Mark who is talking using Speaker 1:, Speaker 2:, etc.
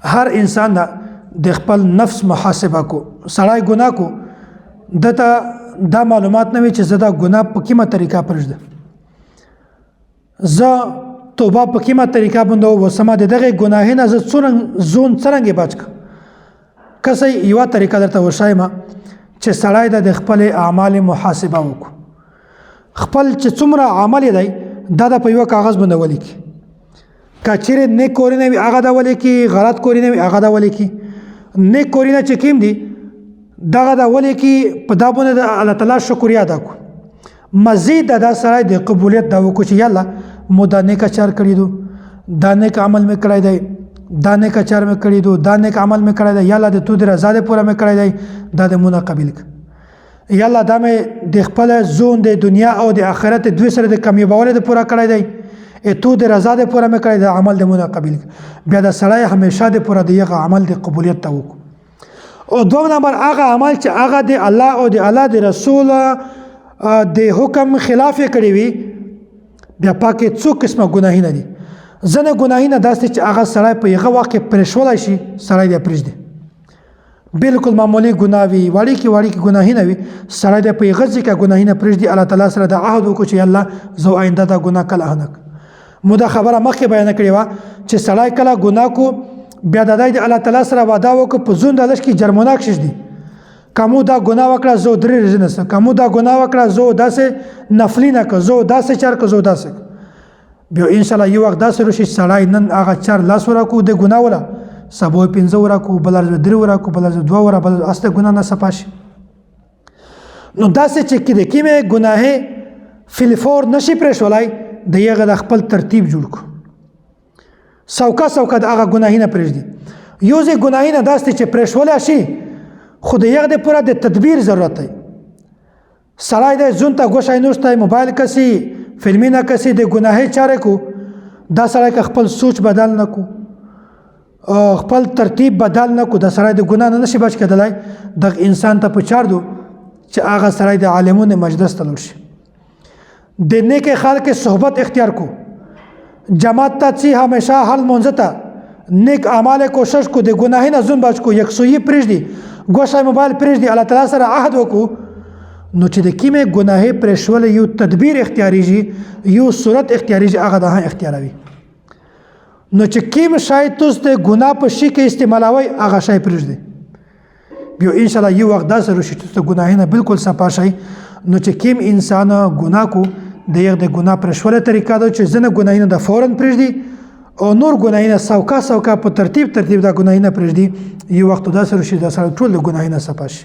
Speaker 1: هر انسان دا د خپل نفس محاسبه کو. سړی ګناه کو، دته دا معلومات نه وي چې زه دا ګناه په کومه طریقه پرېږدم، زه توبه په کومه طریقه باندې وسمه، د دغه ګناه نه زه څنګه زون څنګه بچ کړم. کسه یوه طریقه درته وښایم چې سړی د خپل اعمال محاسبه وکړو. خپل چې څومره عمل دی دا د په یو کاغذ باندې ولیکي. کچېرې نیک کورونه وي هغه دا ولیکي، غلط کورونه وي هغه دا ولیکي. نیک کورونه چې کوم دي دغه دا ولیکي، په دا باندې د الله تعالی شکریا ادا کو. مزید دا سره د قبولیت دا وکړو چې یاله مو دا نیک چار کړی دو، دا نیک عمل مې کړی دی، دا نیک چار مې کړی دو، دا نیک عمل مې کړی دی، یاله د تو د رضا د پوره مې کړی دی، دا د مونږ قبول کړه. یاله دا مې د خپل زون د دنیا او د آخرت دوی سره د کامیابولو د پوره کړی دی، اتو د رضا د پوره مې کړی دی، عمل د مونږ قبول کړه. بیا د سړی همیشه د پوره د یغه عمل د قبولیت ته وکړو. او دوم نمبر هغه عمل چې هغه د الله او د الله د رسول د حکم خلاف کړی وي، بیا پاکې څو قسمه ګناهونه دي. ځنه ګناهونه داسې چې هغه سړی په یغه وخت کې پرېښولی شي، سړی بیا پرېږدي. بالکل معمولی ګناه وي، وړې کې وړې کې ګناهونه وي، سړی د په یغه ځای کې ګناهونه پرېږدي. الله تعالی سره د عهد وکړو چې الله زه آینده دا ګناه کله نه کوم. مو دا خبره مخکې بیان کړې وه چې سړی کله ګناه کو، بیا د د الله تعالی سره وعده وکړو په ژوند لږ کې جرمونه کښېږدي. که مو دا ګناه وکړه زه درې ورځې نه، که مو دا ګناه وکړه زه داسې نفلي نه که، زه داسې چار که، زه داسې. بیا ان شاء الله یو وخت داسې راشي چې سړی نن هغه چار لاس ورکو د ګناه وله، سبا یې پنځه ورکو، بله ورځ درې ورکو، بله ورځ دوه وره، بله ورځ اصله ګناه نه صفا شي. نو داسې چې کې د کومې ګناهې فلفور نشي پرېښولی، د یغه د خپل ترتیب جوړ کو، سوکه سوکه د هغه ګناهی نه پرېږدي. یو ځای ګناهی نه داسې چې پرېښولی شي، خو د یغه د پوره د تدبیر ضرورت دی. سړی دی ځون ته ګوښی نوشتی، موبایل کسي، فلمي نه کسي، د ګناهې چاره کو. دا سړی که خپل سوچ بدل نه کو، خپل ترتیب بدل نه کو، دا سړی د ګناه نه نشي بچ کېدلی. دغه انسان ته په چار دو چې هغه سړی د عالمونو مجلس ته لاړ شي، د نیک خلک صحبت اختیار کو، جماعت ته څي همیشه هر مونځ ته نیک اعمال کوشش کو، د ګناهی نه ځون بچ کو، یکسویي پرېږدي، ګوښه موبایل پرېږدي، الله تعالی سره عهد وکړو. نو چې د کیمې ګناهې پرېښول یو تدبیر اختیاریږي، یو صورت اختیاریږي، هغه د هغه اختیاروي. نو چې کیم شی تاسو د ګناه په شي کې استعمالوي، هغه شی پرېږدي. بیا ان شاء الله یو وخت داسې راشي چې تاسو ګناهې نه بالکل صفا شئ. نو چې کیم انسان ګناه کو، د یغ د ګناه پرېښوله طریقه ده چې ځنه ګناهونه د فورا پرېږدي او نور ګناهونه سوکه سوکه په ترتیب ترتیب دا ګناهونه پرېږدي. یو وخت داسې راشي دا سره ټول د ګناهونه صفا شي.